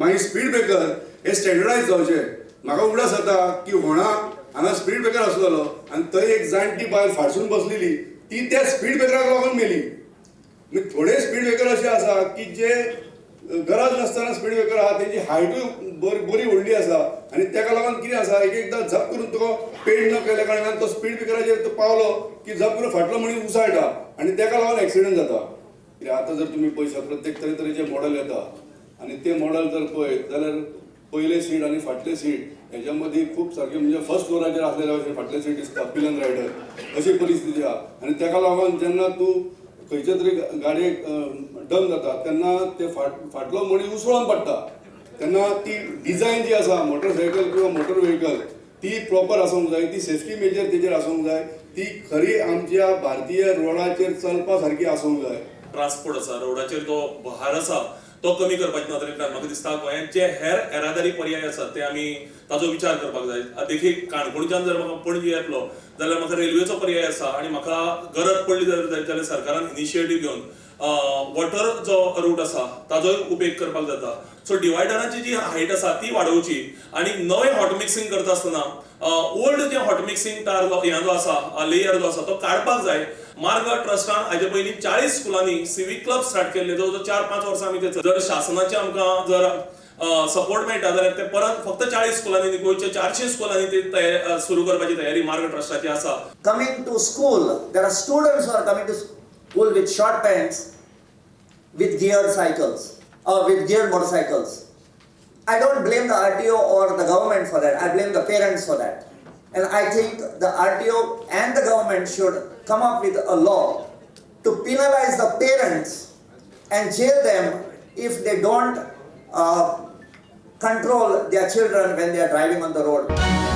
मागीर speed breaker हे स्टँडर्डायज जावचे. म्हाका उगडास जाता की होणा हांगा स्पीड ब्रेकर आसलेलो आनी थंय एक जाणटी बायल फाटसून बसलेली, ती त्या स्पीड ब्रेकराक लागून मेली. म्हणजे थोडे स्पीड ब्रेकर अशे आसा की जे गरज नासतना स्पीड ब्रेकर आहा, तेंची हायटूय बरी बरी व्हडली आसा आनी तेका लागून कितें आसा, एक एकदां झप करून तुका पेड न केल्या कारणान तो स्पीड ब्रेकराचेर तो पावलो की झप करून फाटलो मनीस उसळटा आनी तेका लागून एक्सिडंट जाता. कित्याक आतां जर तुमी पळयशात, प्रत्येक तरेतरेचे मॉडल येता आनी ते मॉडल जर पळयत जाल्यार पयलें सीट आनी फाटलें सीट हेच्या मदीं खूब सारकें, म्हणजे फर्स्ट फ्लोराचेर आसलेल्या भशेन फाटलें सीट दिसता, पिलन रायडर अशी परिस्थिती आहा. आनी तेका लागून जेन्ना तूं खंयच्या तरी गाडयेक डम जाता तेन्ना ते फाटलो मनीस उसळोन पडटा. तेन्ना ती डिजायन जी आसा मोटरसायकल किंवा मोटर व्हेकल ती प्रॉपर आसूंक जाय, ती सेफ्टी मेजर तेजेर आसूंक जाय, ती खरी आमच्या भारतीय रोडाचेर चलपा सारकी आसूंक जाय. ट्रान्सपोर्ट आसा रोडाचेर जो भार आसा तो कमी करपाच्या नदरेंतल्यान म्हाका दिसता गोंयांत जे हेर येरादारी पर्याय आसात ते आमी ताजो विचार करपाक जाय. देखीक, काणकोणच्यान जर म्हाका पणजी येतलो जाल्यार म्हाका रेल्वेचो पर्याय आसा आनी म्हाका गरज पडली जाल्यार सरकारान इनिशिएटीव घेवन वॉटर जो रूट आसा ताजोय उपेग करपाक जाता. सो डिवायडराची जी हायट आसा ती वाडोवची आनी नवें हॉट मिक्सिंग करता आसतना ओल्ड जे हॉट मिक्सिंग टार हें जो आसा, लेयर जो आसा, तो काडपाक जाय. मार्ग ट्रस्टान हाजे पयलीं 40 स्कुलांनी सिवीक क्लब स्टार्ट केल्ले. जवळ जवळ 4-5 वर्सां आमी ते, जर शासनाचे आमकां जर सपोर्ट मेळटा जाल्यार ते परत फक्त 40 स्कुलांनी न्ही, गोंयच्या 400 स्कुलांनी ते तयार सुरू करपाची तयारी मार्ग ट्रस्टाची आसा. Coming to school, there are students who are coming to school with short pants, with geared cycles, or with geared motorcycles. I don't blame the RTO or the government for that. I blame the parents for that. And I think the RTO and the government should come up with a law to penalize the parents and jail them if they don't control their children when they are driving on the road.